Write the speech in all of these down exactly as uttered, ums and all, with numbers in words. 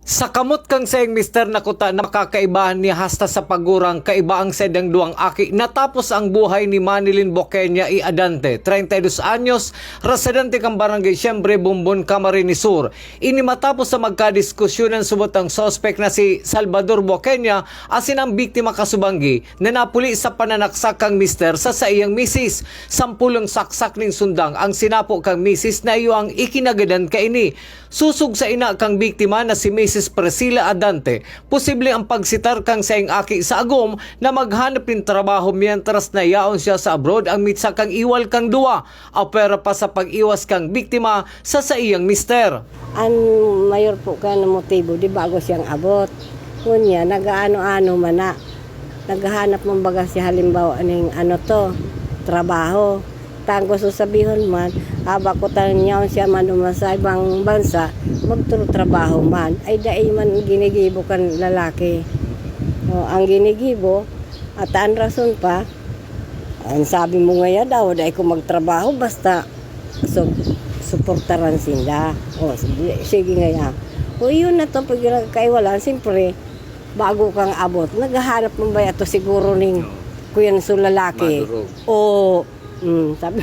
Sa kamot kan saiyang mister na kuta na makakaibahan niya hasta sa pagurang kaiba ang saindang duwang aki, natapos ang buhay ni Manilyn Boqueña y Adante, treinta y dos anyos, residente kan Barangay Siembre, Bombon, Camarines Sur. Ini matapos sa magkadiskusyonan subot ang suspek na si Salvador Boqueña asin ang biktima kasubanggi na napuli sa pananaksak kan mister sa saiyang misis. Sampulong saksak nin sundang ang sinapo kan misis na iyo ang ikinagadan kaini. Sosog sa ina kan biktima na si Misis Priscilla Adante, posible ang pagsitar kan saiyang aki sa agom na maghanap nin trabaho mientras na yaon siya sa abroad ang mitsa kan iwal kan duwa. Apwera pa sa pag-iwas kan biktima sa saiyang mister. An mayor po kan motibo, di bago siyang abot. Ngunyan, nag-aano-ano man na. Naghahanap man baga siya, halimbawa, ning ano to, trabaho. Ta an gusto sabihon man, haba ko tan yaon siya man duman sa ibang bansa, magtratrabaho man. Ay, dai man ginigibo kan lalaki. O, ang ginigibo, at an rason pa, ang sabi mo ngaya daw, dai ko magtrabaho, basta su-, suportaran sinda. O, sige, sige ngaya. O, iyon na to, pag nagkaiwalaan, siyempre, bago kang abot, naghahanap man baya to siguro ning Oo. kuyan sa lalaki. Madurog. O, mm, sabi,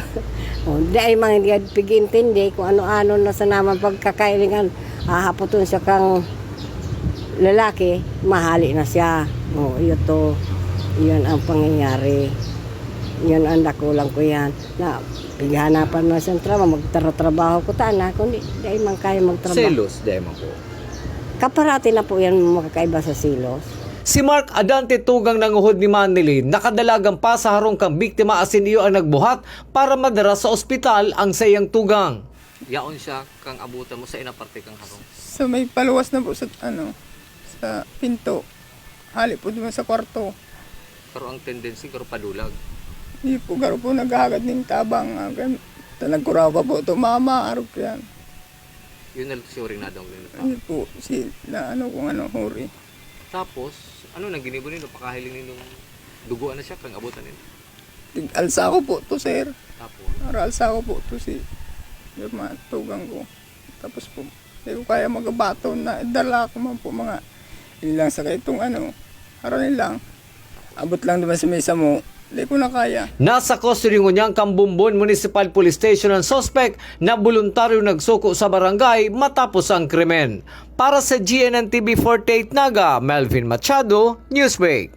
o, dai man niya pag-intindi kung ano-ano na sa naman pagkakailingan, hahapoton siya kang lalaki, mahali na siya. O, iyo to. Iyon ang pangyayari. Iyon ang dakulang ko yan. Na, pighanapan mo siyang trabaho, magtratrabaho ko tana, kundi dai man kaya magtrabaho. Selos, dai man po. Kaparati na po yan makakaiba sa selos. Si Mark Adante, tugang nanguhod ni Manilyn, nakadalagan pa sa harong kan biktima asin iyo ang nagbuhat para madara sa ospital ang saiyang tugang. Yaon siya kang abutan mo sa inaparte kang harong. Sa may paluwas na po sa, ano, sa pinto. Hali po duman sa kwarto. Pero ang tendency, garo padulag. Di po, garo po naghahagad ning tabang. Ah, gan-, ta-, nagkuraw pa po to, mama, arog yan. Yun na lang si Oring nadong rin pa. Ano po, si, na ano kung ano, huri. Tapos, ano nang ginibo nindo? Pakahiling nindong duguan na siya, kang abutan nila. Tig-alsa ko po to, sir. Tapos? Para alsa ko po to si, yung mga tugang ko. Tapos po, di ko kaya magabaton na dala ko man po mga, yun lang sa kaitong ano, harani lang. Abot lang naman sa mesa mo, di ko na kaya. Nasa kustodiya ngunyan kan Bombon Municipal Police Station ang suspek na boluntaryo nagsuko sa barangay matapos ang krimen. Para sa G N N T V forty-eight Naga, Melvin Machado, Newsbreak.